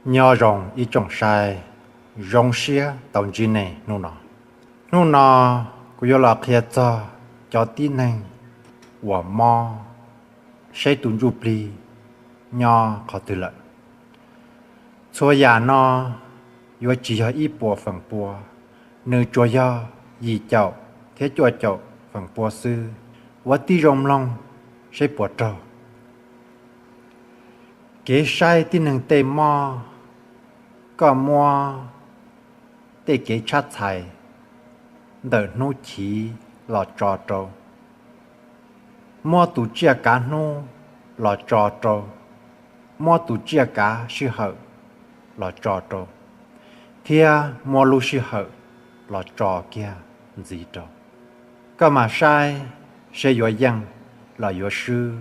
Nyob zoo ib tsoom saib, zoo siab tau ntsib nej hnub no. Hnub no kuv yuav los qhia txog cov tib neeg uas mob saib tus ntsuj plig nyob qhov twg lawm. Txhua yam no yuav tsis yog ib puas feem pua, nws tsuas yog yim caum thiab cuaj caum feem pua xwb. Ua tib zoo mloog saib puas raug. Kev saib tib neeg tej mob, koj muab tej kev tshab txhais ntawm hnub chiv los tso rau, muab tus tsiaj kav hnub los tso rau, muab tus tsiaj kav sij hawm los tso rau, thiab muab lub sij hawm los tso kiag ntxiv rau. Koj mam saib seb yuav yeej los yuav swb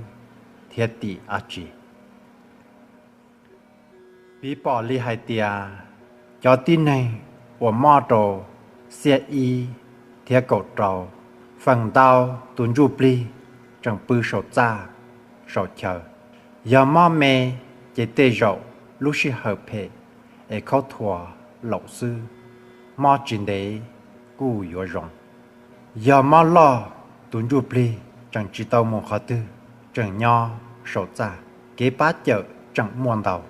thiab tim dab tsi. Piv pom li hais tias cov tib neeg uas mob rau xiab ib thiab kaum rau, feem ntau tus ntsuj plig tseem pw saum txaj saum chaw. Yog mob me ces tej zaum lub sij hawm phem es khaub thuas laum xwb, mob tsis ntev kuj yuav zoo. Yog mob loj, tus ntsuj plig tseem tsis tau mus qhov twg, tseem nyob saum txaj, kev pab cawm tseem muaj ntau.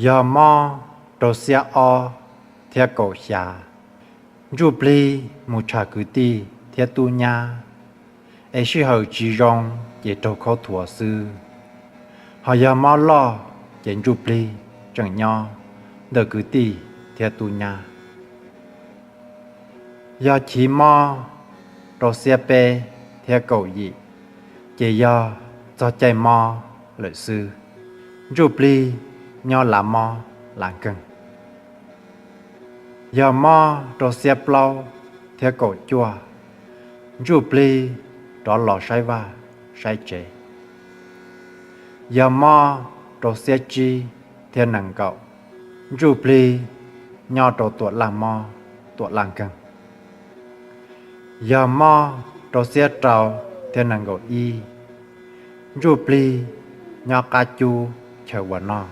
Yog mob rau xiab ob thiab kaum xya, ntsuj plig mus tsham kwv tij thiab tub nyab, es sij hawm tsis zoo ces raug khaub thuas xwb. Ho yog mob loj ces ntsuj plig tseem nyob ntawm kwv tij thiab tub nyab. Yog chiv mob rau xiab peb thiab kaum yim, ces yog txog caij mob lawm xwb, ntsuj plig nyob lav mob lav nkeeg. Yog mob rau xiab plaub thiab kaum cuaj, ntsuj plig rov los saib vaj saib tsev. Yog mob rau xiab tsib thiab nees nkaum, ntsuj plig nyob rau tuam laj mob tuam laj nkeeg. Yog mob rau xiab rau thiab nees nkaum ib, ntsuj plig nyob qab cub chaw ua noj.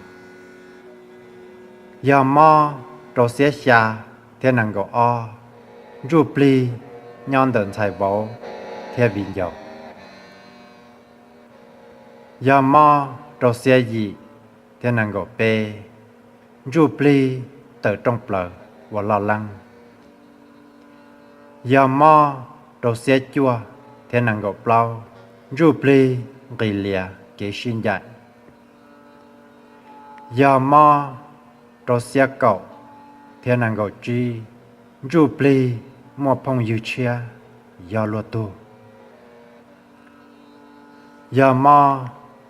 Yog mob rau xiab xya thiab nees nkaum ob, ntsuj plig nyob ntawm ntxhais vauv thiab viv ncaus. Yog mob rau xiab yim thiab nees nkaum peb, ntsuj plig tawm rooj plaws ua loj leeb. Yog mob rau xiab cuaj thiab nees nkaum plaub, ntsuj plig nqis lias kev sib ncaim. Yog mob rau xiab kaum thiab nees nkaum tsib, ntsuj plig muaj phooj ywg tshiab yog luag tug. Yog mob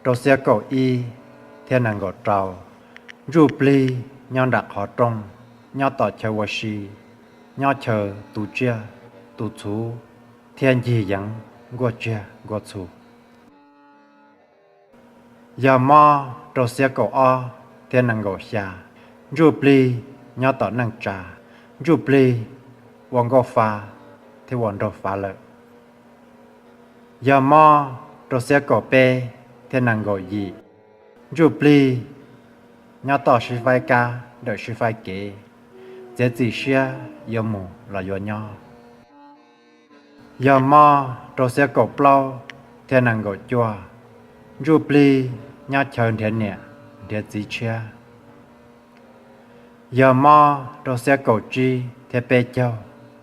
rau xiab kaum ib thiab nees nkaum rau, ntsuj plig nyob nram qhov rooj, nyob tom chaw ua si, nyob chaw tu tsiaj tu txhuv thiab ncig yeev nkuaj tsiaj nkuaj txhu. Yog mob rau xiab kaum ob thiab nees nkaum xya, ntsuj plig nyob tom neej tsa, ntsuj plig ua nkauj fa thiab ua nraug fav lawm. Yog mob rau xiab kaum peb thiab nees nkaum yim, ntsuj plig nyob toj sib faib kab ntawm sib faib kev, txiav txim siab yuav mus los yuav nyob. Yog mob rau xiab kaum plaub thiab nees nkaum cuaj, ntsuj plig nyob chaw nrhiav niam nrhiav txiv tshiab. Yog mob rau xiab kaum tsib thiab peb caug,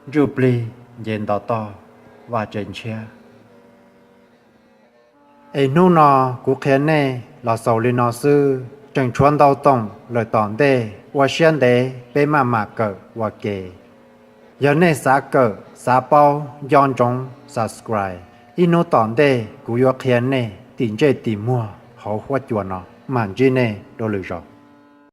ntsuj plig nce nto toj vaj tse ntshiab. Es hnub no kuv qhia nej los xaus li no xwb, tseem tshuav ntau toom lawm tom ntej, ua siab ntev peb maj mam kawm ua ke. Yog nej xav kawm xav paub nco ntsoov subscribe, ib hnub tom ntej kuv yuav qhia nej tim ntsej tim muag hauv huab cua no. Mam ntsib nej rau lwm zaus.